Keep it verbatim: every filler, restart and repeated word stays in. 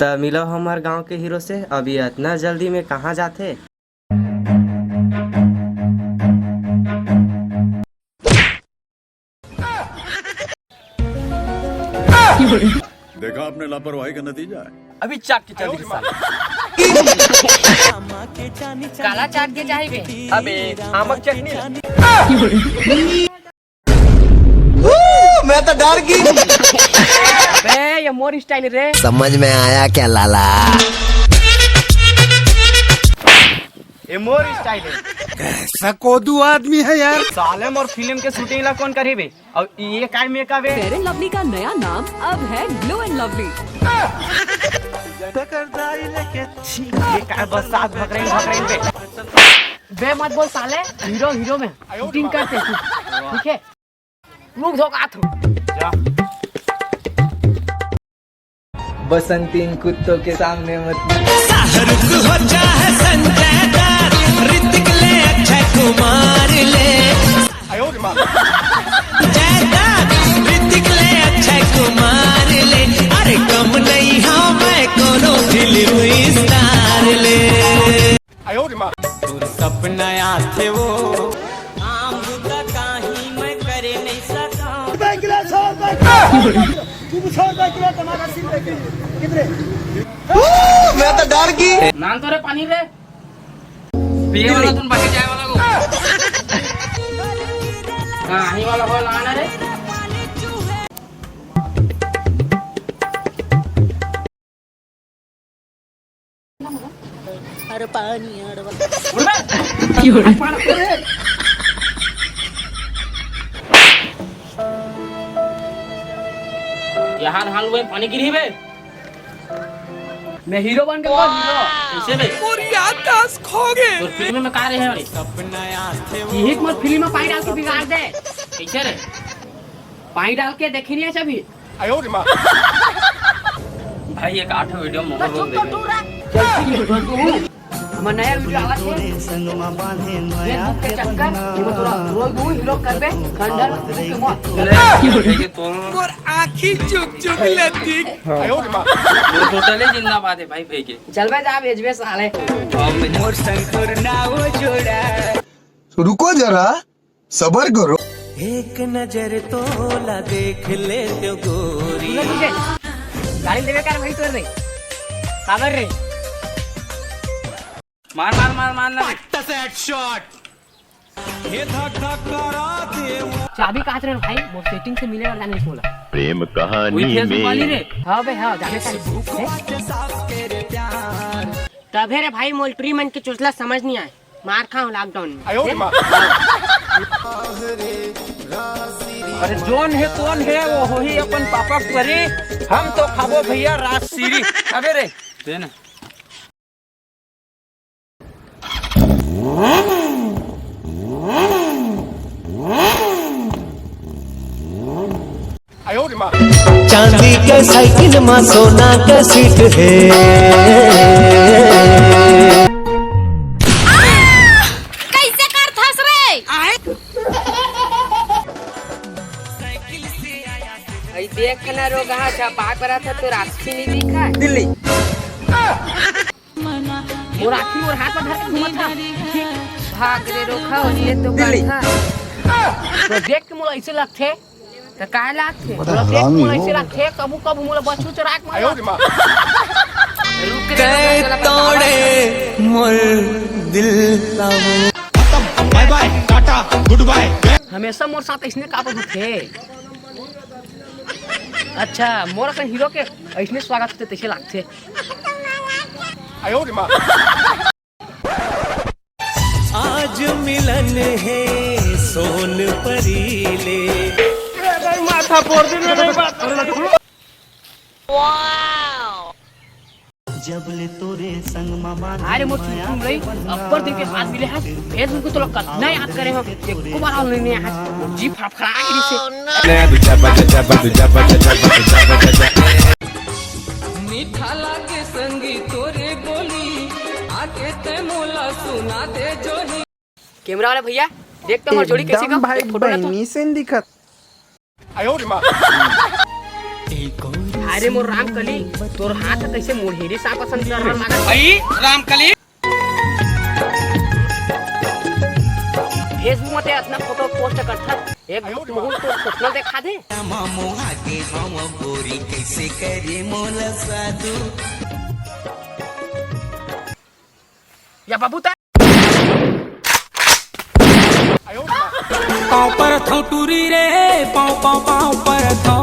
त मिलो हमर गांव के हीरो से, अभी अतना जल्दी में कहाँ जाथे? देखा आपने लापरवाही का नतीजा है। अभी चाट के चल रही साला। काला चाट के चाही बे। अबे आमक चटनी। मैं तो डर गई। बे ये मोर स्टाइल रे। समझ में आया क्या लाला? ये मोर स्टाइल है। कैसा कोदू आदमी है यार। साले मोर फिल्म के शूटिंग ला कौन करी बे? और ये काय मेकअप है? फेयर एंड लवली का नया नाम अब है ग्लो एंड लवली। ये काय बरसात भकरेन भकरेन बे। बे मत बोल साले, हीरो हीरो में शूटिंग करते तू, ठीक है? रुक धोखा तू। बसंती इन कुत्तों के सामने मत। शाहरुख हो चाहे संजय दत्त, ऋतिक ले अक्षय कुमार ले। संजय दत्त, ऋतिक ले अक्षय कुमार ले। अरे कम नहीं हाँ मैं कोनो फिल्म स्टार ले। सपना आथे वो। काम बुता काहीं मैं करे नहीं सका। मैं तो डर गई। नान तो रे पानी रे। पिए वाला तुम बाकी जाए वाला को। हाँ, आही वाला हो लाना रे। अरे पानी अड़वा। यहाँ धान लुए पानी गिरी बे। मैं हीरो बन के बस हीरो। कैसे बे? और याददाश्त खो गए। तो फिल्म में का रहे हैं? यही तो फिल्म में पानी डाल के बिगाड़ दे। कैसे रे? पानी डाल के देखे नहीं है सभी। भाई, एक आठ वीडियो मोहर रोल दे। चल, ठीक है, रोल दूँ। हमर नया वीडियो आवा थे। ये दुख के चक्कर, ये तोरा रोल दूँ, हीरो करबे, खंडर, दुख के मौत। मोर आँखी चुक चुक ले दिख। वो टोटली जिंदाबाद है भाई, फेंके। चल बे, जा भेजबे साले। मोर संग तोर नाव जोड़ा। रुको जरा, सबर करो। एक नजर तोला देख ले तो गोरी। सुनो तुझे, गाली देवे कर भाई तोर रे। काबर रे? मार, मार, मार, मार ना। पट्टा से हेडशॉट। ये धक धक करा दे। चाबी कहाँ रे भाई? वो सेटिंग से मिले और जाने बोला। प्रेम वही कहानी फेसबुक वाली में रे। हाँ बे, हाँ, जाने का। तभे रे भाई, मोल ट्री मन के चोचला समझ नहीं आए। मार खाओ लॉकडाउन में। आयो रे माँ। अरे जोन है, कौन है, वो होही अपन पापा परी। हम तो खाबो भैया राजश्री। अबे रे। दे ना। चांदी के साइकिल मा सोना के सीट हे। कैसे करथस रे? अई देख ना रोगहा, जब बात बरा था तो रास्ती नहीं दिखा। दिल्ली। मोर आँखी मोर हाथ में धर के घूमत था। भाग रे रोगहा, ओइसे तो दिल्ली। करथा। तो देख के मोला ऐसे लगथे। त काहे लागथे? बड़ा मोला देख के हरामी मोला हो। ऐसे लागथे, कभू कभू मोला बछरू चराए के मन आयो रे माँ। रुक रे, कै रोगहा, चला तोड़े बतावा। मोर दिल ला वो। खत्म, बाय बाय, टाटा, गुड बाय। हमेशा मोर साथ ऐसने काबर होथे? अच्छा, मोर अकन हीरो के ऐसने स्वागत होथे, तैसे लागथे। आयो रे माँ। आज मिलन हे सोन परी ले। अगर माथा फोड़ दे ना, नहीं बात। जब ले तोरे संग मामा अरे मोर चुनचुन रही, अब्बड़ दिन के बाद मिले हस, फेर उनको तोला कतना याद करे हो, एको बार आल नहीं आए हस, जी फड़फड़ा के दिसे। मीठा लागे संगी तोरे बोली, आके ते मोला सुना दे जो ही। कैमरा वाला भैया, देख तो हमार जोड़ी कैसे एकदम का भाई एक फोटो ला तो। बहनी से दिखत। आयो रे माँ। अरे मोर रामकली, तोर हाथ ह कइसे मुड़ेरी सांप असन लरलर मारत हे। भाई रामकली। Facebook म ते अतना फोटो पोस्ट करथस, एक मुहूर्त तो सपना देखा दे। मामू आगे हम गोरी कैसे करे मोला साधु। या बाबू ता पाँव परथौं टूरी रे, पाँव, पाँव, पाँव परथौं।